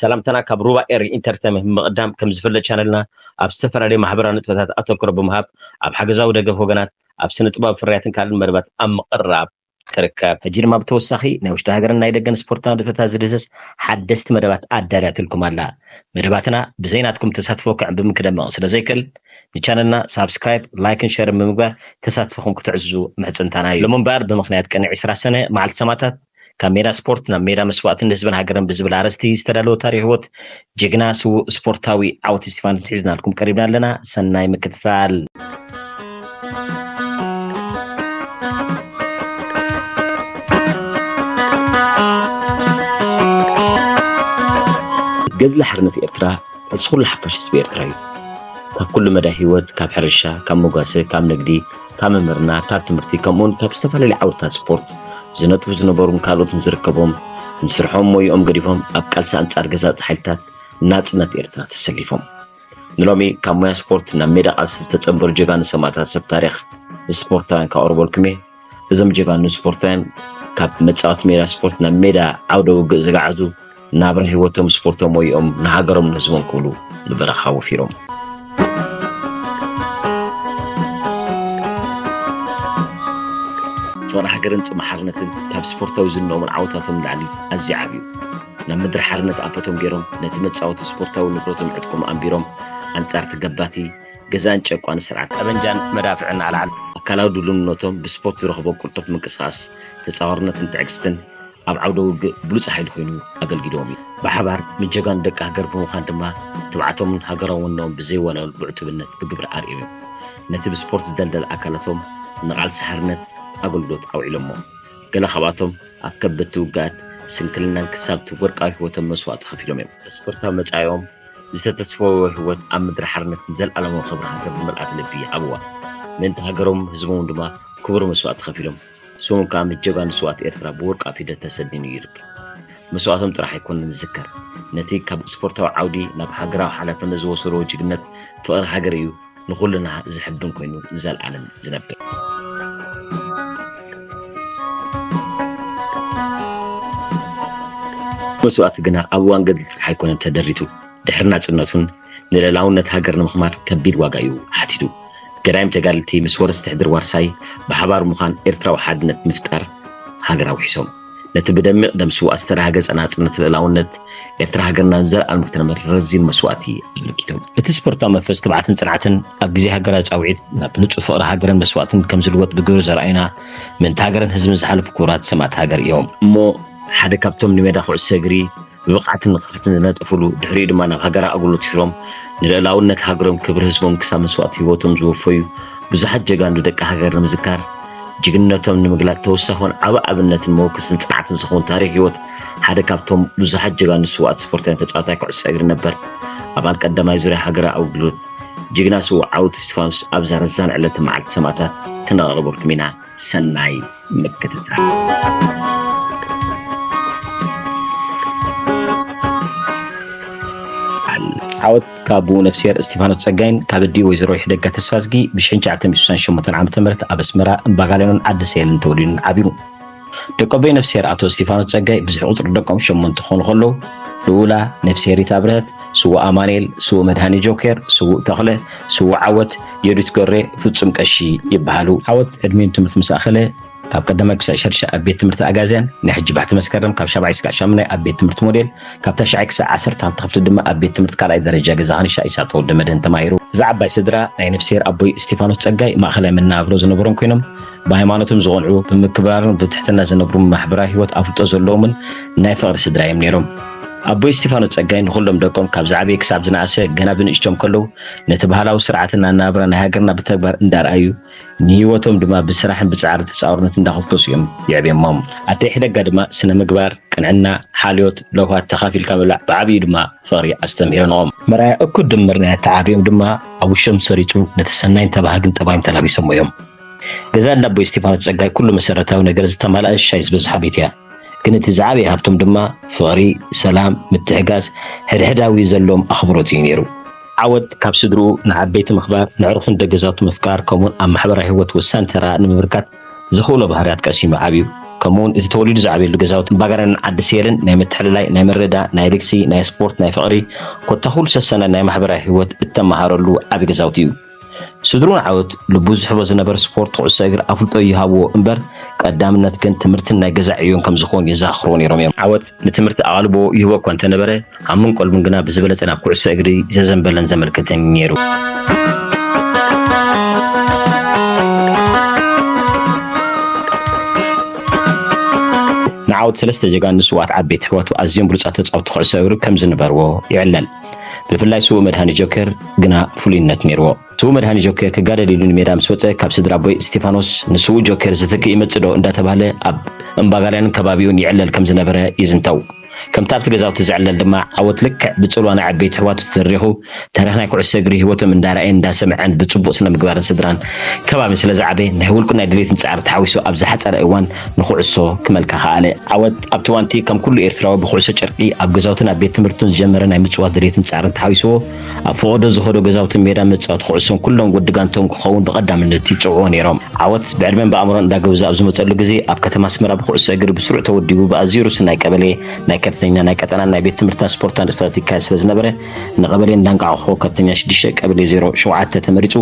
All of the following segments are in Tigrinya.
ሰላምታና ካብ ሩባ ኤሪ ኢንተርቴንመንት ብምቕዳም፣ ከም ዝፍለጥ ቻነልና ኣብ ዝተፈላለዩ ማሕበራዊ ንጥፈታት ኣተኩሮ ብምሃብ ኣብ ሓገዛዊ ደገፍ ወገናት፣ ኣብ ስነ ጥበብ ፍርያትን ካልእን መደባት ኣብ ምቕራብ ትርከብ። ሕጂ ድማ ብተወሳኺ ናይ ውሽጢ ሃገርን ናይ ደገን ስፖርታዊ ንጥፈታት ዝድህስስ ሓደስቲ መደባት ኣዳልያትልኩም ኣላ። መደባትና ብዘይ ናትኩም ተሳትፎ ክዕንብብን ክደምቕን ስለ ዘይክእል፣ ንቻነልና ሳብስክራይብ፣ ላይክን ሸርን ብምግባር ተሳትፎኹም ክትዕዝዙ ምሕጽንታና እዩ። ሎሚ እምበኣር ብምኽንያት ቅነ ዕስራ ሰነ መዓልቲ ሰማእታት ካብ ሜዳ ስፖርት ናብ ሜዳ መስዋእትን ህዝብን ሃገርን ብዝብል ኣርእስቲ ዝተዳለወ ታሪኽ ህይወት ጅግና ስዉእ ስፖርታዊ ዓወት እስቲፋኖስ ሒዝናልኩም ቀሪብና ኣለና። ሰናይ ምክትታል። ገድሊ ሓርነት ኤርትራ ርእሲ ኩሉ ሓፋሽ ህዝቢ ኤርትራ እዩ። ካብ ኩሉ መዳይ ህይወት፣ ካብ ሕርሻ፣ ካብ መጓሰ፣ ካብ ንግዲ፣ ካብ ምምህርና፣ ካብ ትምህርቲ፣ ከምኡውን ካብ ዝተፈላለዩ ዓውድታት ስፖርት ዝነጥፉ ዝነበሩን ካልኦትን ዝርከቦም፣ ንስርሖም ሞይኦም ገዲፎም ኣብ ቃልሲ ኣንጻር ገዛእቲ ሓይልታት ናጽነት ኤርትራ ተሰሊፎም። ንሎሚ ካብ ሞያ ስፖርት ናብ ሜዳ ቃልሲ ዝተጸንበሩ ጀጋኑ ሰማእታት ሰብ ታሪኽ ስፖርታውያን ከቕርበልኩም እየ። እዞም ጀጋኑ ስፖርታውያን ካብ መጻወቲ ሜዳ ስፖርት ናብ ሜዳ ዓውደ ውግእ ዝገዓዙ፣ ናብራ ህይወቶም ስፖርቶም ወይኦም ንሃገሮም ንህዝቦም ክብሉ ንበረኻ ወፊሮም። ፍቕሪ ሃገርን ጽምእ ሓርነትን ካብ ስፖርታዊ ዝንኦምን ዓወታቶም ንላዕሊ ኣዝዩ ዓብዩ። ናብ ምድሪ ሓርነት ኣፈቶም ገይሮም ነቲ መጻወቲ ስፖርታዊ ንብረቶም ዕጥቆም ኣንቢሮም ኣንጻር ተገባቲ ገዛእን ጨቋኒ ስርዓት ጠበንጃን መዳፍዕን ኣልዓል። ኣካላዊ ድልውነቶም ብስፖርት ዝረኽቦ ቅልጡፍ ምንቅስቓስ፣ ተጻዋርነትን ትዕግስትን ኣብ ዓውደ ውግእ ብሉጽ ሓይሊ ኮይኑ ኣገልጊልዎም እዩ። ብሓባር ምስ ጀጋኑ ደቂ ሃገር ብምዃን ድማ ትብዓቶምን ሃገራውነቶም ብዘይወላውል ብዕቱብነት ብግብሪ ኣርእዮም እዮም። ነቲ ብስፖርት ዝደልደል ኣካላቶም ንቓልሲ ሓርነት ኣገልግሎት ኣውዒሎሞ። ገለ ካብኣቶም ኣብ ከበድቲ ውግኣት ስንክልናን ክሳብ እቲ ወርቃዊ ህይወቶም መስዋእቲ ከፊሎም እዮም። ስፖርታዊ መጻኢኦም ዝተተስፈወ ህይወት ኣብ ምድሪ ሓርነት ንዘለኣለማዊ ክብሪ ሃገር ብመልኣት ልቢ ይሃብዋ። ምእንቲ ሃገሮም ህዝቦም ድማ ክቡር መስዋእቲ ከፊሎም። ስሞም ከኣ ምስ ጀጋኑ ስውኣት ኤርትራ ብወርቃዊ ፊደል ተሰኒኑ ይርከብ። መስዋእቶም ጥራሕ ኣይኮነን ዝዝከር፣ ነቲ ካብ ስፖርታዊ ዓውዲ ናብ ሃገራዊ ሓላፍነት ዝወሰድዎ ጅግነት ፍቕሪ ሃገር እዩ ንኹልና ዝሕብን ኮይኑ ንዘለኣለም ዝነብር። መስዋእቲ ግና ኣብ እዋን ገድሊ ጥራሕ ኣይኮነን ተደሪቱ። ድሕሪ ናጽነቱን ንልእላውነት ሃገር ንምኽማር ከቢድ ዋጋ እዩ ሓቲቱ። ገዳይም ተጋደልቲ ምስ ወረስቲ ሕድሪ ዋርሳይ ብሓባር ምዃን ኤርትራዊ ሓድነት ምፍጣር ሃገር ኣውሒሶም። ነቲ ብደሚቕ ደም ስውኣት ዝተረሃገጸ ናጽነት ልእላውነት ኤርትራ ሃገርና ንዘለኣለም ክትነብር ረዚን መስዋእቲ ኣበርኪቶም። እቲ ስፖርታዊ መንፈስ ትብዓትን ጽንዓትን ኣብ ግዜ ሃገራዊ ጻውዒት ናብ ንጹህ ፍቕሪ ሃገርን መስዋእትን ከም ዝልወጥ ብግብሪ ዘርኣዩና ምእንቲ ሃገርን ህዝብን ዝሓለፉ ክቡራት ሰማእቲ ሃገር እዮም። እሞ ሓደ ካብቶም ንሜዳ ኩዕሶ እግሪ ብብቕዓትን ንቕሓትን ዝነጠፉሉ፣ ድሕሪኡ ድማ ናብ ሃገራዊ ኣገልግሎት ፊሮም ንልእላውነት ሃገሮም ክብሪ ህዝቦም ክሳብ መስዋእቲ ህይወቶም ዝወፈዩ ብዙሓት ጀጋኑ ደቂ ሃገር ንምዝካር፣ ጅግንነቶም ንምግላጽ ተወሳኺን ዓቢ ኣብነትን መወከስን ጽንዓትን ዝኸውን ታሪኽ ህይወት ሓደ ካብቶም ብዙሓት ጀጋኑ ስውኣት ስፖርታውያን ተጻዋታይ ኩዕሶ እግሪ ነበር ኣባል ቀዳማይ ዙርያ ሃገራዊ ኣገልግሎት ጅግና ስዉእ ዓወት እስቲፋኖስ ኣብዛ ረዛን ዕለተ መዓልቲ ሰማእታት ክነቕርበልኩም ኢና። ሰናይ ምክትታል። ዓወት ካብ ኣቦኡ ነፍስሄር እስቲፋኖስ ጸጋይን ካብ ኣዲኡ ወይዘሮ ይሕደጋ ተስፋዝጊ ብሽሕን ትሽዓተ ሚእትን ስሳን ሸሞንተን ዓመተ ምህረት ኣብ ኣስመራ እምባ ጋሌኖን ዓዲ ሰየልን ተወሊዱን ዓብዩ። ደቂ ኣቦይ ነፍስሄር ኣቶ እስቲፋኖስ ጸጋይ ብዝሒ ቁጽሪ ደቆም ሸሞንተ ክኾኑ ከለዉ፣ ልኡላ ነፍስሄር ይትኣብርሀት፣ ስዉእ ኣማኑኤል፣ ስዉእ መድሃኔ ጆኬር፣ ስዉእ ተኽለ፣ ስዉእ ዓወት፣ ዮዲት ገሬ፣ ፍጹም ቀሺ ይበሃሉ። ዓወት ዕድሜኡ ትምህርቲ ምስ ኣኸለ፣ ካብ ቀዳማይ ክሳዕ ሻድሻይ ኣብ ቤት ትምህርቲ ኣጋዝያን፣ ናይ ሕጂ ባሕቲ መስከረም ካብ ሻብዓይ ክሳዕ ሻሙናይ ኣብ ቤት ትምህርቲ ሞዴል፣ ካብ ታሽዓይ ክሳዕ ዓሰርተ ክልተ ክፍሊ ድማ ኣብ ቤት ትምህርቲ ካልኣይ ደረጃ ገዛ ከኒሻ ኢሳብ ተወልደ መድህን ተማሂሩ። እዛ ዓባይ ስድራ ናይ ነፍስሄር ኣቦይ እስቲፋኖስ ጸጋይ ማእኸላይ መነባብሮ ዝነበሮም ኮይኖም፣ ብሃይማኖቶም ዝቐንዑ፣ ብምክብባርን ብትሕትና ዝነብሩ፣ ማሕበራዊ ህይወት ኣፍልጦ ዘለዎምን ናይ ፍቕሪ ስድራ እዮም ነይሮም። ኣቦይ እስቲፋኖስ ጸጋይ ንኹሎም ደቆም ካብ ዝዓበየ ክሳብ ዝነኣሰ ገና ብንእሽቶም ከለዉ ነቲ ባህላዊ ስርዓትን ኣነባብራ ናይ ሃገርና ብተግባር እንዳርኣዩ ንህይወቶም ድማ ብስራሕን ብጻዕሪ ተጻዋርነት እንዳኾስኮሱ እዮም የዕብዮሞም። ኣደይ ሕደጋ ድማ ስነ ምግባር፣ ቅንዕና፣ ሓልዮት፣ ለውሃት ተኻፊልካ ምብላዕ ብዓብዩ ድማ ፍቕሪ ኣስተምሂረንኦም። መርኣያ እኩብ ድምር ናይ ኣተዓባብዮም ድማ ኣብ ውሽጦም ሰሪጹ ነቲ ሰናይን ተባሃግን ጠባዮም ተላቢሶሞ እዮም። ገዛ እንዳ ኣቦይ እስቲፋኖስ ጸጋይ ኩሉ መሰረታዊ ነገር ዝተማልኣ ሻሂ ዝበዝሖ ቤት እያ። ግን እቲ ዝዓበየ ሃብቶም ድማ ፍቕሪ፣ ሰላም፣ ምትሕጋዝ፣ ሕድሕዳዊ ዘለዎም ኣኽብሮት እዩ ነይሩ። ዓወት ካብ ስድርኡ ንዓበይቲ ምኽባር፣ ንዕሩኽን ደገዛቱ ምፍቃር ከምኡውን ኣብ ማሕበራዊ ህይወት ወሳኒ ተራ ንምብርካት ዘኽእሎ ባህርያት ቀሲሙ ዓብዩ። ከምኡውን እቲ ተወሊዱ ዝዓበየሉ ገዛውቲ እምባጋራንን ዓዲ ስየልን ናይ ምትሕልላይ፣ ናይ ምርድዳእ፣ ናይ ልግሲ፣ ናይ ስፖርት፣ ናይ ፍቕሪ፣ ኮታ ኩሉ ሰሰናይ ናይ ማሕበራዊ ህይወት እተመሃረሉ ዓቢ ገዛውቲ እዩ። ስድርኡ ንዓወት ልቡ ዝሕቦ ዝነበረ ስፖርት ኩዕሶ እግሪ ኣፍልጦ ይሃብዎ እምበር፣ ቀዳምነት ግን ትምህርትን ናይ ገዛ ዕዮን ከም ዝኾን የዘኻኽርዎ ነይሮም እዮም። ዓወት ንትምህርቲ ኣቓልቦ ይህቦ እኳ እንተነበረ፣ ሃሙን ቀልቡን ግና ብዝበለጸ ናብ ኩዕሶ እግሪ ዘዘንበለን ዘመልከተን ነይሩ። ንዓወት ሰለስተ ጀጋኑ ስዉኣት ዓበይቲ ኣሕዋቱ ኣዝዮም ብሉጻት ተጻወትቲ ኩዕሶ እግሪ ከም ዝነበርዎ ይዕለል። ብፍላይ ስዉእ መድሃኒ ጆከር ግና ፍሉይነት ነይርዎ። ስዉእ መድሃኒ ጆከር ክጋደል ኢሉ ንሜዳ ምስ ወጸ፣ ካብ ስድራ ኣቦይ እስቲፋኖስ ንስዉእ ጆከር ዝትክእ ይመጽእ ዶ እንዳተባህለ ኣብ እምባጋርያንን ከባቢኡን ይዕለል ከም ዝነበረ ይዝንተው። ከምቲ ኣብቲ ገዛውቲ ዝዕለል ድማ፣ ዓወት ልክዕ ብጽልዋ ናይ ዓበይቲ ኣሕዋቱ ተደሪኹ፣ ታሪኽ ናይ ኩዕሶ እግሪ ህይወቶም እንዳረኣየን እንዳሰምዐን ብጽቡቕ ስነ ምግባርን ስድራን ከባቢ ስለ ዝዓበየ፣ ናይ ውልቁ ናይ ድሌትን ጻዕሪ ተሓዊሱ ኣብ ዝሓጸረ እዋን ንኩዕሶ ክመልካ ከኣለ። ዓወት ኣብቲ እዋንቲ ከም ኩሉ ኤርትራዊ ብኩዕሶ ጨርቂ ኣብ ገዛውትን ኣብ ቤት ትምህርቱን ዝጀመረ ናይ ምጽዋት ድሌትን ጻዕርን ተሓዊስዎ፣ ኣብ ፈቐዶ ዝኸዶ ገዛውትን ሜዳ መጻወቲ ኩዕሶን ኩሎም ወዲ ጋንቶም ክኸውን ብቐዳምነት ይጽውዑዎ ነይሮም። ዓወት ብዕድመን ብኣእምሮን እንዳገበዘ ኣብ ዝመጸሉ ግዜ፣ ኣብ ከተማ ኣስመራ ብኩዕሶ እግሪ ብስሩዕ ተወዲቡ፣ ብኣዝዩ ርሱን ናይ ቀበሌ፣ ናይ ከፍተኛ፣ ናይ ቀጠናን ናይ ቤት ትምህርትን ስፖርታዊ ንጥፈታት ይካየድ ስለ ዝነበረ፣ ንቀበሌ እንዳንቃዕኾ ከፍተኛ ሽዱሽተ ቀበሌ ዜሮ ሸውዓተ ተመሪጹ፣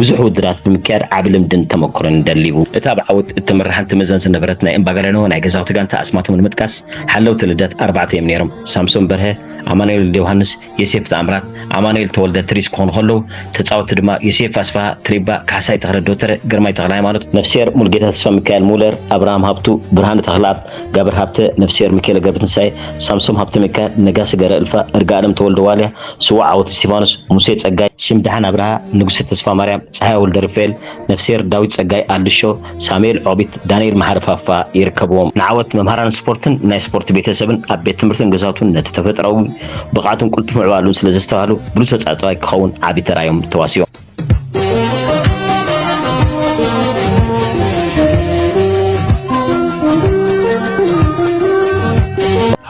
ብዙሕ ውድድራት ብምክያድ ዓቢ ልምድን ተመክሮን ደሊቡ። እታ ብዓወት እትምራሕ ሓንቲ መዘን ዝነበረት ናይ እምባጋርያኖ ናይ ገዛውቲ ጋንታ ኣስማቶም ንምጥቃስ፣ ሓለውቲ ልደት ኣርባዕተ እዮም ነይሮም። ሳምሶን በርሀ፣ ኣማኑኤል ወልደ ዮሃንስ፣ ዮሴፍ ተኣምራት፣ ኣማኑኤል ተወልደ ትሪስ ክኾኑ ከለዉ፣ ተጻወትቲ ድማ ዮሴፍ ኣስፍሃ፣ ትሪባ፣ ካሕሳይ ተኽለ ዶተረ፣ ግርማይ ተኽለ ሃይማኖት፣ ነፍስሄር ሙሉጌታ ተስፋ ሚካኤል ሙለር፣ ኣብርሃም ሃብቱ፣ ብርሃነ ተኽለኣብ፣ ጋብር ሃብተ፣ ነፍስሄር ሚካኤል ገብረትንሳኤ፣ ሳምሶም ሃብተ ሚካኤል፣ ነጋሲ ገረእልፋ፣ እርጋኣለም ተወልደ ዋልያ፣ ስዉእ ዓወት እስቲፋኖስ፣ ሙሴ ጸጋይ፣ ሽምደሓን ኣብርሃ፣ ንጉሰ ተስፋማርያም፣ ጸሃየ ወልደሩፋኤል፣ ነፍስሄር ዳዊት ጸጋይ ኣልድሾ፣ ሳሙኤል ዖቢት፣ ዳንኤል መሓሪ ፋፋ ይርከብዎም። ንዓወት መምሃራን ስፖርትን ናይ ስፖርት ቤተሰብን ኣብ ቤት ትምህርትን ገዛውቱን ነቲ ተፈጥሮኣዊ ብቕዓቱን ቅልጡፍ ምዕባሉን ስለ ዘስተብሃሉ፣ ብሉጽ ተጻዋታይ ክኸውን ዓቢ ተራ እዮም ተዋሲኦም።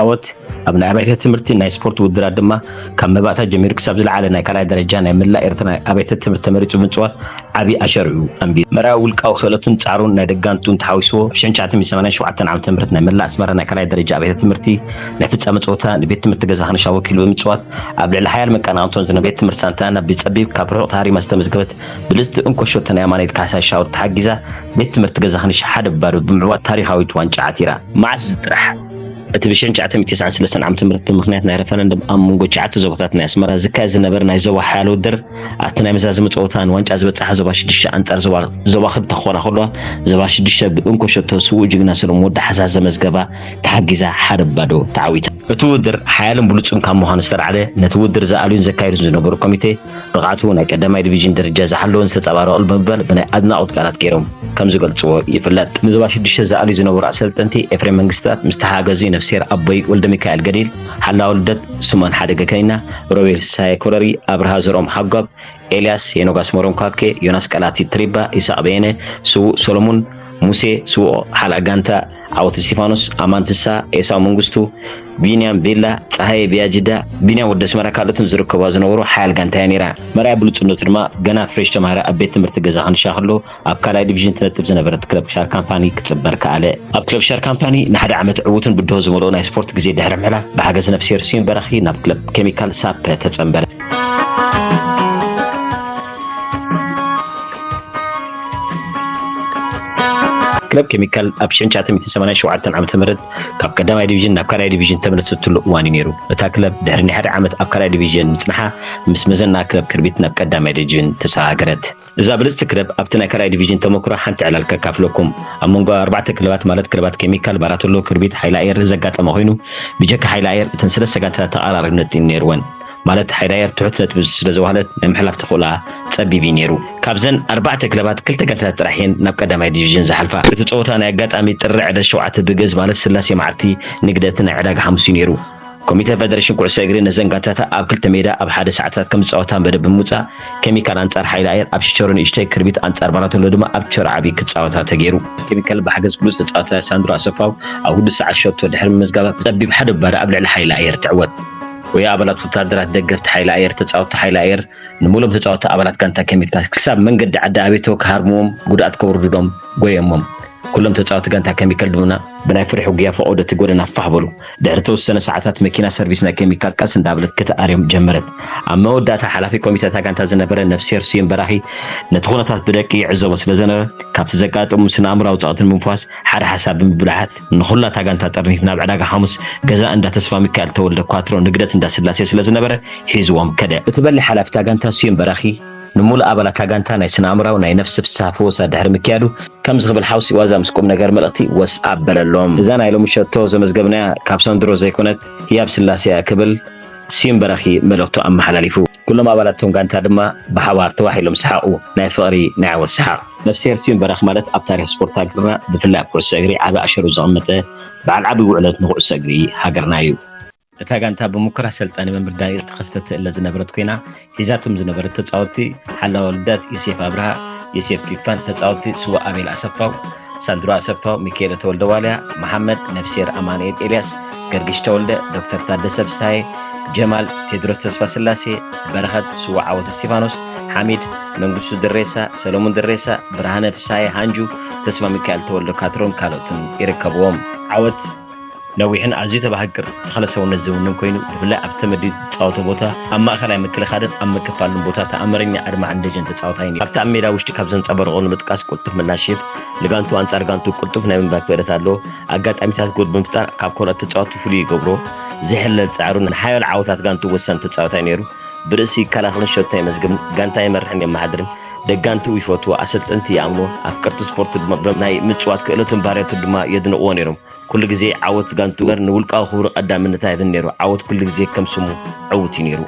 ዓወት ኣብ ናይ ኣብያተ ትምህርቲ ናይ ስፖርት ውድድራት ድማ፣ ካብ መባእታ ጀሚሩ ክሳብ ዝለዓለ ናይ ካልኣይ ደረጃ ናይ መላእ ኤርትራ ናይ ኣብያተ ትምህርቲ ተመሪጹ ብምጽዋት ዓቢ ኣሸራኡ ኣንቢሩ። መርኣያ ውልቃዊ ክእለቱን ጻዕሩን ናይ ደጋንቱን ተሓዊስዎ፣ ብ ሺሕ ትሽዓተ ሚእትን ሰማንያን ሸውዓተን ዓመተ ምህረት ናይ መላእ ኣስመራ ናይ ካልኣይ ደረጃ ኣብያተ ትምህርቲ ናይ ፍጻመ ጸወታ ንቤት ትምህርቲ ገዛ ክንሻ ወኪሉ ብምጽዋት፣ ኣብ ልዕሊ ሓያል መቀናቕንቶን ዝነበረ ቤት ትምህርቲ ሳንታ ናብ ብጸቢብ ካብ ርሑቕ ተሃሪማ ዝተመዝገበት ብልጽቲ እንኮ ሾቶ ናይ ኣማኑኤል ካሕሳይ ሻውል ተሓጊዛ፣ ቤት ትምህርቲ ገዛ ክንሻ ሓደ ባዶ ብምዕዋት ታሪኻዊት ዋንጫ ዓቲራ። መዓስ ጥራሕ እቲ ብ ሺሕ ትሽዓተ ሚእትን ተስዓን ሰለስተን ዓመተ ምህረት ብምኽንያት ናይ ረፈረንደም ኣብ መንጎ ትሽዓተ ዞባታት ናይ ኣስመራ ዝካየድ ዝነበረ ናይ ዞባ ሓያሎ ውድድር፣ ኣብቲ ናይ መዛዘሚ ጸወታ ንዋንጫ ዝበጽሓ ዞባ ሽዱሽተ ኣንጻር ዞባ፣ ዞባ ክልተ ክኾና ከለዋ፣ ዞባ ሽዱሽተ ብእንኮ ሸቶ ስዉእ ጅግና ሰሎሙን ወዲ ሓሳስ ዘመዝገባ ተሓጊዛ ሓደ ባዶ ተዓዊታ። እቲ ውድድር ሓያልን ብሉጽን ካብ ምዃኑ ዝተላዕለ፣ ነቲ ውድድር ዝኣልዩን ዘካይዱን ዝነበሩ ኮሚቴ፣ ብቕዓቱ ናይ ቀዳማይ ዲቪዥን ደረጃ ዝሓለወን ዝተጻባረቐሉ ብምባል ብናይ ኣድናቖት ቃላት ገይሮም ከም ዝገልጽዎ ይፍለጥ። ንዞባ ሽዱሽተ ዝኣልዩ ዝነበሩ ኣሰልጠንቲ ኤፍሬም መንግስትኣብ ምስ ተሓጋገዙ፣ ነፍስሄር ኣቦይ ወልደሚካኤል ገዲል፣ ሓላዊ ልደት ስሞን ሓደገ ከኒና፣ ሮቤል ሳየ ኮረሪ፣ ኣብርሃ ዘርኦም ሓጓብ፣ ኤልያስ ሄኖግ ኣስመሮም ኳኬ፣ ዮናስ ቀላቲ ትሪባ፣ ይስሐቅ በየነ፣ ስዉእ ሰሎሙን፣ ሙሴ፣ ስዉእ ሓላእ ጋንታ፣ ዓወት እስቲፋኖስ፣ ኣማን ፍስሃ፣ ኤሳው መንግስቱ፣ ቢንያም ቬላ፣ ጸሃየ ቢያጅዳ፣ ቢንያም ወዲ ኣስመራ ካልኦትን ዝርከብዋ ዝነበሩ ሓያል ጋንታ እያ ነይራ። መርኣያ ብሉጽነቱ ድማ ገና ፍሬሽ ተማሃራይ ኣብ ቤት ትምህርቲ ገዛ ክንሻ ከሎ ኣብ ካልኣይ ዲቪዥን ትነጥፍ ዝነበረት ክለብ ሻር ካምፓኒ ክጽንበር ከኣለ። ኣብ ክለብ ሻር ካምፓኒ ንሓደ ዓመት ዕዉትን ብድሆ ዝመልኦ ናይ ስፖርት ግዜ ድሕሪ ምሕላፍ ብሓገዝ ነፍስሄር ስዩም በራኺ ናብ ክለብ ኬሚካል ሳፐ ተጸንበረ። ክለብ ኬሚካል ኣብ ሺሕ ትሽዓተ ሚእትን ሰማንያን ሸውዓተን ዓመተ ምህረት ካብ ቀዳማይ ዲቪዥን ናብ ካልኣይ ዲቪዥን ተመለሰትሉ እዋን እዩ ነይሩ። እታ ክለብ ድሕሪ ናይ ሓደ ዓመት ኣብ ካልኣይ ዲቪዥን ምጽንሓ፣ ምስ መዘና ክለብ ክርቢት ናብ ቀዳማይ ዲቪዥን ተሰጋገረት። እዛ ብልጽቲ ክለብ ኣብቲ ናይ ካልኣይ ዲቪዥን ተመክሮ ሓንቲ ዕላል ከካፍለኩም። ኣብ መንጎ ኣርባዕተ ክለባት፣ ማለት ክለባት ኬሚካል፣ ባራቶሎ፣ ክርቢት፣ ሓይሊ ኣየር ዘጋጠመ ኮይኑ፣ ብጀካ ሓይሊ ኣየር እተን ሰለስተ ጋንታታት ተቐራራብነት እዩ ነይርወን። ማለት ሓይሊ ኣየር ትሑት ነጥቢ ስለ ዘዋህለት ናይ ምሕላፍ ተኽእሎኣ ጸቢብ እዩ ነይሩ። ካብዘን ኣርባዕተ ክለባት ክልተ ጋንታታት ጥራሕ እየን ናብ ቀዳማይ ዲቪዥን ዝሓልፋ። እቲ ጸወታ ናይ ኣጋጣሚ ጥሪ ዕለት ሸውዓተ ብግእዝ ማለት ስላሴ መዓልቲ ንግደት ናይ ዕዳጋ ሓሙስ እዩ ነይሩ። ኮሚተ ፈደሬሽን ኩዕሶ እግሪ ነዘን ጋንታታት ኣብ ክልተ ሜዳ ኣብ ሓደ ሰዓታት ከም ዝጻወታ መደብ ብምውጻእ፣ ኬሚካል ኣንጻር ሓይሊ ኣየር ኣብ ሽቸሮ ንእሽተይ፣ ክርቢት ኣንጻር ባራቶሎ ድማ ኣብ ሽቸሮ ዓቢ ክጻወታ ተገይሩ። ኬሚካል ብሓገዝ ፍሉጥ ተጻዋታይ ሳንድሮ ኣሰፋው ኣብ ውዱእ ሰዓት ሸቶ ድሕሪ ምምዝጋባ ብጸቢብ ሓደ ባዶ ኣብ ልዕሊ ሓይሊ ኣየር ትዕወት። ወይ ኣባላት ወተሃደራት ደገፍቲ ሓይሊ ኣየር ተጻወትቲ ሓይሊ ኣየር ንሙሉኦም ተጻወትቲ ኣባላት ጋንታ ኬሚካል ክሳብ መንገዲ ዓዲ ኣቤቶ ክሃርምዎም ጉድኣት ከውርዱሎም ጎየሞም። ኩሎም ተጻወቲ ጋንታ ኬሚካል ድማ ብናይ ፍርሒ ጉያ ፈቐዶ እቲ ጎደና ፋሕ በሉ። ድሕሪ ተወሰነ ሰዓታት መኪና ሰርቪስ ናይ ኬሚካል ቀስ እንዳበለት ክትኣርዮም ጀመረት። ኣብ መወዳእታ ሓላፊ ኮሚተ እታ ጋንታ ዝነበረ ነፍስሄር ስዩም በራኺ ነቲ ኩነታት ብደቂ ይዕዘቦ ስለ ዘነበረ ካብቲ ዘጋጠሙ ስነ ኣእምራዊ ጸቕጢ ንምፍዋስ ሓደ ሓሳብ ብምብላሓት ንኹላ እታ ጋንታ ጠርኒፍ ናብ ዕዳጋ ሓሙስ ገዛ እንዳ ተስፋ ሚካኤል ተወልደ ኳትሮ ንግደት እንዳ ስላሴ ስለ ዝነበረ ሒዝዎም ከደ። እቲ በሊ ሓላፊ እታ ጋንታ ስዩም በራኺ ንምሉእ ኣባላት እታ ጋንታ ናይ ስነ ኣእምራዊ ናይ ነፍሲ ፍስሃ ፈወሳ ድሕሪ ምክያዱ ከምዚ ክብል ሓውሲ ዋዛ ምስ ቁም ነገር መልእኽቲ ወስ ኣበለሎም። እዛ ናይ ሎሚ ሸቶ ዘመዝገብናያ ካብ ሳንድሮ ዘይኮነት ህያብ ስላሴ እያ ክብል ስዩም በራኺ መልእኽቱ ኣመሓላሊፉ። ኩሎም ኣባላት እቶም ጋንታ ድማ ብሓባር ተዋሒሎም ሰሓቑ። ናይ ፍቕሪ ናይ ዓወት ሰሓቕ። ነፍስሄር ስዩም በራኺ ማለት ኣብ ታሪኽ ስፖርት ሃገርና ብፍላይ ኣብ ኩዕሶ እግሪ ዓቢ ኣሸሩ ዘቐመጠ በዓል ዓቢ ውዕለት ንኩዕሶ እግሪ ሃገርና እዩ። እታ ጋንታ ብሙከራ ኣሰልጣኒ መምህር ዳንኤል ተኸስተ ትእለ ዝነበረት ኮይና ሒዛቶም ዝነበረት ተጻወትቲ ሓላዋ ልዳት፣ ዮሴፍ ኣብርሃ፣ ዮሴፍ ፊፋን ተጻወትቲ ስዋ ኣቤል ኣሰፋው፣ ሳንድሮ ኣሰፋው፣ ሚካኤለ ተወልደ ዋልያ፣ መሓመድ፣ ነፍስሄር ኣማኑኤል ኤልያስ፣ ገርግሽ ተወልደ፣ ዶክተር ታደሰ ፍስሃየ፣ ጀማል፣ ቴድሮስ ተስፋስላሴ፣ በረኸት፣ ስዋ ዓወት እስቲፋኖስ፣ ሓሚድ፣ መንግስቱ ድሬሳ፣ ሰለሙን ድሬሳ፣ ብርሃነ ፍስሃየ ሃንጁ፣ ተስፋ ሚካኤል ተወልደ ካትሮን ካልኦትን ይርከብዎም። ዓወት ነዊሕን ኣዝዩ ተባሃጊ ቅርጺ ተኽለ ሰውነት ዝውንን ኮይኑ፣ ብፍላይ ኣብ ተመዲቡ ዝጻወቶ ቦታ ኣብ ማእከላይ ምክልኻልን ኣብ ምክፋልን ቦታ ተኣምረኛ ኣድማዕን ደጀን ተጻዋታይ ነይሩ። ኣብቲ ኣብ ሜዳ ውሽጢ ካብ ዘንጸባረቖ ንምጥቃስ ቅልጡፍ ምላሽ ይህብ፣ ንጋንቱ ኣንጻር ጋንቱ ቅልጡፍ ናይ ምንባር ክእለት ኣለዎ። ኣጋጣሚታት ጎል ብምፍጣር ካብ ካልኦት ተጻወትቲ ፍሉይ ይገብሮ። ዘይሕለል ጻዕሩ ንሓያሎ ዓወታት ጋንቱ ወሳኒ ተጻዋታይ ነይሩ። ብርእሲ ይከላኸልን ሸቶ የመዝግብን፣ ጋንታ ይመርሕን የመሓድርን፣ ደጋንትኡ ይፈትዎ፣ ኣሰልጠንቲ ይኣምንዎ፣ ኣፍቀርቲ ስፖርት ድማ ብናይ ምጽዋት ክእለቱን ባህርያቱን ድማ የድንቕዎ ነይሮም። ኩሉ ግዜ ዓወት ጋንቱ እምበር ንውልቃዊ ክብሩ ቀዳምነት ኣይህብን ነይሩ። ዓወት ኩሉ ግዜ ከም ስሙ ዕዉት እዩ ነይሩ።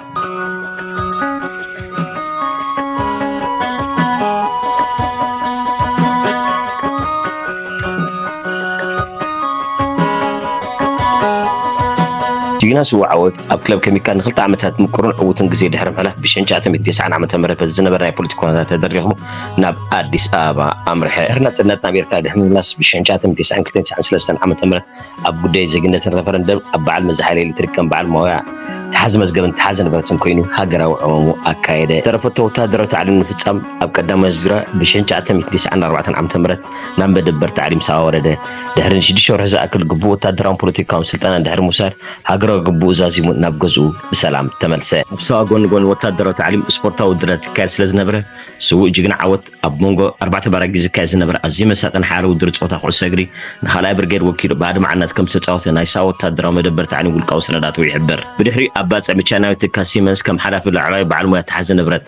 ጅግና ስዋ ዓወት ኣብ ክለብ ኬሚካል ንክልተ ዓመታት ምቁርን ዕዉትን ግዜ ድሕሪ ምሕላፍ ብሽሕን ትሽዓተ ሚእትን ተስዓን ዓመተ ምህረት በቲ ዝነበረ ናይ ፖለቲካ ኩነታት ተደሪኹ ናብ ኣዲስ ኣበባ ኣምርሐ። ድሕሪ ናጽነት ናብ ኤርትራ ድሕሪ ምምላስ ብሽሕን ትሽዓተ ሚእትን ተስዓን ክልተን ተስዓን ሰለስተን ዓመተ ምህረት ኣብ ጉዳይ ዜግነትን ረፈረንደም ኣብ በዓል መዚ ሓይሊ ኤሌክትሪክ ከም በዓል ሞያ ተሓዚ መዝገብን ተሓዚ ንብረትን ኮይኑ ሃገራዊ ዕማሙ ኣካየደ። ዝተረፈቶ ወታደራዊ ታዕሊም ንምፍጻም ኣብ ቀዳማይ ዙርያ ብሽሕን ትሽዓተ ሚእትን ተስዓን ኣርባዕተን ዓመተ ምህረት ናብ መደበር ታዕሊም ሳዋ ወረደ። ድሕሪ ንሽዱሽተ ወርሒ ዝኣክል ግቡእ ወታደራውን ፖለቲካውን ስልጠና ድሕሪ ምውሳድ ሃገራዊ ግቡኡ ዛዚሙ ናብ ገዝኡ ብሰላም ተመልሰ። ኣብ ሳዋ ጎኒ ጎኒ ወታደራዊ ታዕሊም ስፖርታዊ ውድድራት ይካየድ ስለ ዝነበረ ስዉእ ጅግና ዓወት ኣብ መንጎ ኣርባዕተ ባራጊ ዝካየድ ዝነበረ ኣዝዩ መሳጥን ሓያል ውድድር ጸወታ ኩዕሶ እግሪ ንኻልኣይ ብርጌድ ወኪሉ ብኣድማዕነት ከም ዝተጻወተ ናይ ሳዋ ወታደራዊ መደበር ታዕሊም ውልቃዊ ሰነዳቱ ይሕብር። ብድሕሪኡ ኣብ ባጽዕ ብቻይናዊ ትካ ሲመንስ ከም ሓላፊ ላዕለዋይ በዓል ሞያ ተሓዚ ንብረት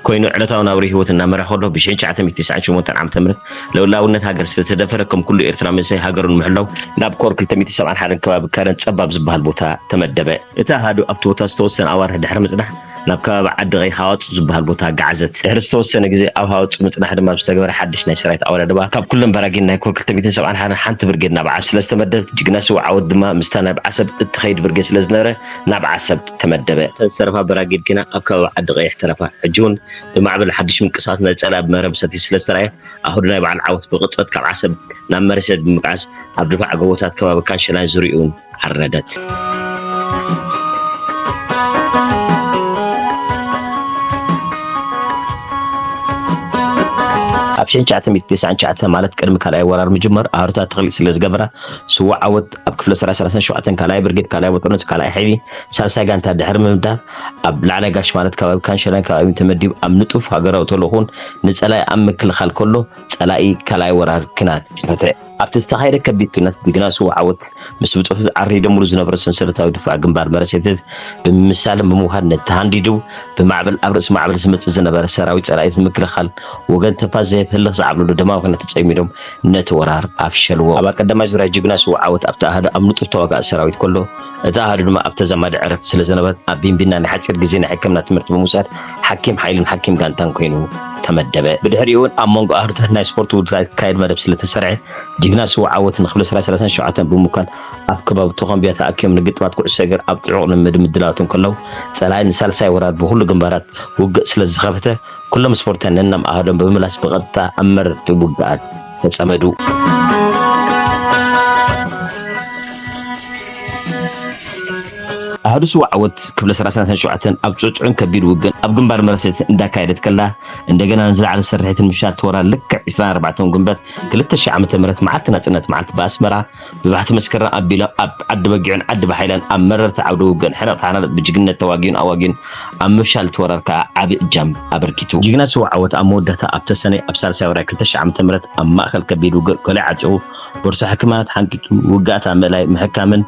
ኮይኑ ዕለታዊ ናብርኡ ህይወት እናመርሐ ከሎ ብሽሕን ትሽዓተ ሚእትን ተስዓን ሸሞንተን ዓመተ ምህረት ልኡላውነት ሃገር ስለተደፈረ ከም ኩሉ ኤርትራ መንእሰይ ሃገሩ ንምሕላው ናብ ኮር ክልተ ሚእትን ሰብዓን ሓደን ከባቢ ከረን ጸባብ ዝበሃል ቦታ ተመደበ። እቲ ኣሃዱ ኣብቲ ቦታ ዝተወሰነ ኣዋርሕ ድሕሪ ምጽናሕ ናብ ከባቢ ዓዲ ቀይሕ ሃዋጽ ዝበሃል ቦታ ኣገዓዘት። ድሕሪ ዝተወሰነ ግዜ ኣብ ሃዋጽ ምጽናሕ ድማ ብዝተገበረ ሓድሽ ናይ ሰራዊት ኣወዳድባ ካብ ኩለን በራጊን ናይ ኮር ክልተ ሚእትን ሰብዓን ሓደን ሓንቲ ብርጌድ ናብ ዓሰብ ስለዝተመደበት ጅግና ስዉእ ዓወት ድማ ምስታ ናብ ዓሰብ እትኸይድ ብርጌድ ስለዝነበረ ናብ ዓሰብ ተመደበ። እተን ዝተረፋ በራጊድ ግና ኣብ ከባቢ ዓዲ ቀይሕ ተረፋ። ሕጂ እውን ብማዕበል ሓድሽ ምንቅስቓስ ናይ ጸላኢ መረብ ሰትዩ ስለዝተራእየ ኣሃዱ ናይ በዓል ዓወት ብቕጽበት ካብ ዓሰብ ናብ መረሴት ብምግዓዝ ኣብ ድፋዕ ጎቦታት ከባቢ ካንሸላን ዙርይኡን ዓረደት። ኣብ ሽሕን ትሽዓተ ሚእትን ተስዓን ትሽዓተ ማለት ቅድሚ ካልኣይ ወራር ምጅማር ኣሃዱታት ተኽሊል ስለ ዝገበራ ስዉእ ዓወት ኣብ ክፍለ ሰራዊት ሰላሳን ሸውዓተን ካልኣይ ብርጌድ ካልኣይ ወጠኖት ካልኣይ ሕቪ ሳልሳይ ጋንታ ድሕሪ ምምዳብ ኣብ ላዕላይ ጋሽ ማለት ከባቢ ካንሸላን ከባቢን ተመዲቡ ኣብ ንጡፍ ሃገራዊ ተልእኾን ንጸላኢ ኣብ ምክልኻል ከሎ ጸላኢ ካልኣይ ወራር ኲናት ከፈተ። ኣብቲ ዝተኻየደ ከቢድ ኲናት ጅግና ስዉእ ዓወት ምስ ብጾቱ ዓሪዶምሉ ዝነበረ ሰንሰለታዊ ድፋዕ ግንባር መረሴት ብምምሳልን ብምውሃድ ነቲ ተሃንዲዱ ብማዕበል ኣብ ርእሲ ማዕበል ዝመጽእ ዝነበረ ሰራዊት ጸላኢት ብምክልኻል ወገን ትንፋስ ዘይህብ ህልኽ ዝዓብለሉ ደማዊ ኲናት ተጸሚዶም ነቲ ወራር ኣፍሸልዎ። ኣብ ቀዳማይ ዙርያ ጅግና ስዉእ ዓወት ኣብቲ ኣሃዱ ኣብ ንጡፍ ተዋጋኢ ሰራዊት ከሎ እቲ ኣሃዱ ድማ ኣብ ተዛማዲ ዕረፍቲ ስለ ዝነበረት ኣብ ቢንቢና ናይ ሓጺር ግዜ ናይ ሕክምና ትምህርቲ ብምውሳድ ሓኪም ሓይልን ሓኪም ጋንታን ኮይኑ ተመደበ። ብድሕሪኡ እውን ኣብ መንጎ ኣህዱታት ናይ ስፖርት ውድድራት ክካየድ መደብ ስለ ተሰርዐ ጅግና ስዉእ ዓወት ንክፍለ ሰራዊት ሰላሳን ሸውዓተን ብምውካል ኣብ ከባቢ ቶኾምቢያ ተኣኪቦም ንግጥማት ኩዕሶ እግር ኣብ ጽዑቕ ልምምድ ምድላዋት እንከለዉ ጸላኢ ንሳልሳይ ወራር ብኹሉ ግንባራት ውግእ ስለ ዝኸፈተ ኩሎም ስፖርታውያን ነናም ኣሃዶም ብምምላስ ብቐጥታ ኣብ መረርቲ ውግኣት ተጸመዱ። ኣዱ ስዋ ዓወት ክፍለ ሰላሳ ሰነ ሸውዓተን ኣብ ጽዑጽዑን ከቢድ ውግእን ኣብ ግንባር መረሰት እንዳካየደት ከላ፣ እንደገና ንዝለዓለ ስርሒትን ምሻል ትወራ ልክዕ ዕስራን ኣርባዕተን ግንቦት ክልተ ሺሕ ዓመተ ምህረት መዓልቲ ናጽነት መዓልቲ ብኣስመራ ብባሕቲ መስከረም ኣቢሎም ኣብ ዓዲ በጊዑን ዓዲ ባሓይላን ኣብ መረርቲ ዓውደ ውግእን ሕነቕ ተሓናነቕ ብጅግነት ተዋጊኡን ኣዋጊኡን ኣብ ምፍሻል እቲ ወራር ከኣ ዓቢ እጃም ኣበርኪቱ። ጅግና ስዋ ዓወት ኣብ መወዳእታ ኣብ ተሰነይ ኣብ ሳልሳይ ወርሒ ክልተ ሺሕ ዓመተ ምህረት ኣብ ማእከል ከቢድ ውግእ ኮላይ ዓጺቑ ቦርሳ ሕክምና ተሓንኪቱ ውግኣት ኣብ ምእላይ ምሕካምን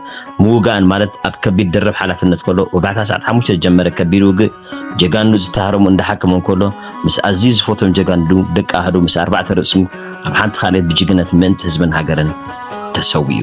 ምውጋእን ማለት ኣብ ከቢድ ድርብ ሓላፍነት ከሎ ወጋሕታ ሰዓት ሓሙሽተ ዝጀመረ ከቢድ ውግእ ጀጋኑ ዝተሃረሙ እንዳሓከመ እንከሎ ምስ ኣዝዩ ዝፈትዎም ጀጋኑ ደቂ ኣሃዱ ምስ ኣርባዕተ ርእሱ ኣብ ሓንቲ ካልኣይት ብጅግነት ምእንቲ ህዝብን ሃገርን ተሰዊኡ።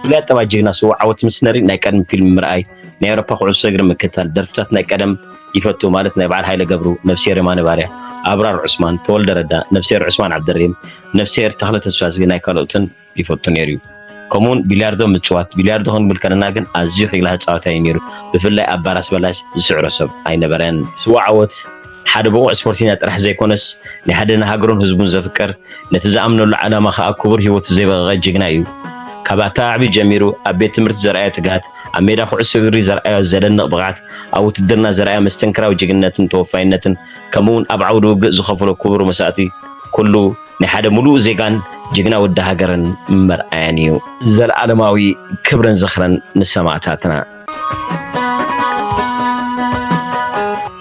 ፍሉይ ኣጠባይ ጅግና ስዋ ዓወት ምስ ነርኢ ናይ ቀደም ፊልም ምርኣይ ናይ ኤውሮፓ ኩዕሶ እግሪ ምክታል ደርፍታት ናይ ቀደም ይፈቱ ማለት ናይ በዓል ሃይለ ገብሩ፣ ነፍስሄር የማነ ባርያ፣ ኣብራር ዑስማን፣ ተወልደ ረዳ፣ ነፍስሄር ዑስማን ዓብደርሂም፣ ነፍስሄር ተኽለ ተስፋዝጊ ናይ ካልኦትን ይፈቱ ነይሩ እዩ። ከምኡውን ቢልያርዶ ምጽዋት፣ ቢልያርዶ ክንብል ከለና ግን ኣዝዩ ክግላህ ጸዋታ እዩ ነይሩ፣ ብፍላይ ኣብ ባራስ በላሽ ዝስዕሮ ሰብ ኣይነበረን። ስዋ ዓወት ሓደ ብቑዕ ስፖርተኛ ጥራሕ ዘይኮነስ ናይ ሓደ ንሃገሩን ህዝቡን ዘፍቅር ነቲ ዝኣምነሉ ዓላማ ከኣ ክቡር ህይወቱ ዘይበቐቐ ጅግና እዩ። ካብ ኣተዓባብዩ ጀሚሩ ኣብ ቤት ትምህርቲ ዘርኣዮ ትግሃት፣ ኣብ ሜዳ ኩዕሶ እግሪ ዘርኣዮ ዘደንቕ ብቕዓት፣ ኣብ ውትድርና ዘርኣዮ መስተንክራዊ ጅግንነትን ተወፋይነትን ከምኡውን ኣብ ዓውዲ ውግእ ዝኸፈሎ ክቡር መስዋእቲ ኩሉ ናይ ሓደ ምሉእ ዜጋን ጅግና ወዲ ሃገርን መርኣያን እዩ። ዘለኣለማዊ ክብርን ዝኽርን ንሰማእታትና።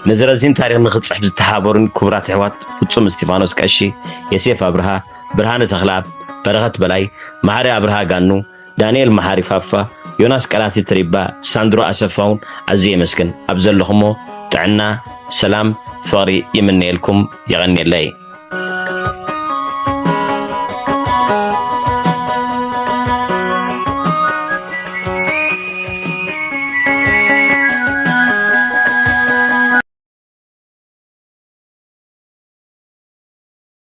ነዚ ረዚን ታሪኽ ንኽጽሕፍ ዝተሓባበሩኒ ክቡራት ኣሕዋት ፍጹም እስጢፋኖስ ቀሺ፣ የሴፍ ኣብርሃ፣ ብርሃነ ተኽለኣብ፣ በረኸት በላይ፣ መሃሪ ኣብርሃ ጋኑ፣ ዳንኤል መሓሪ ፋፋ፣ ዮናስ ቀላቲ ትሪባ፣ ሳንድሮ ኣሰፋውን ኣዝየ የመስግን። ኣብ ዘለኹሞ ጥዕና፣ ሰላም፣ ፍቕሪ ይምነየልኩም። የቐንየለይ።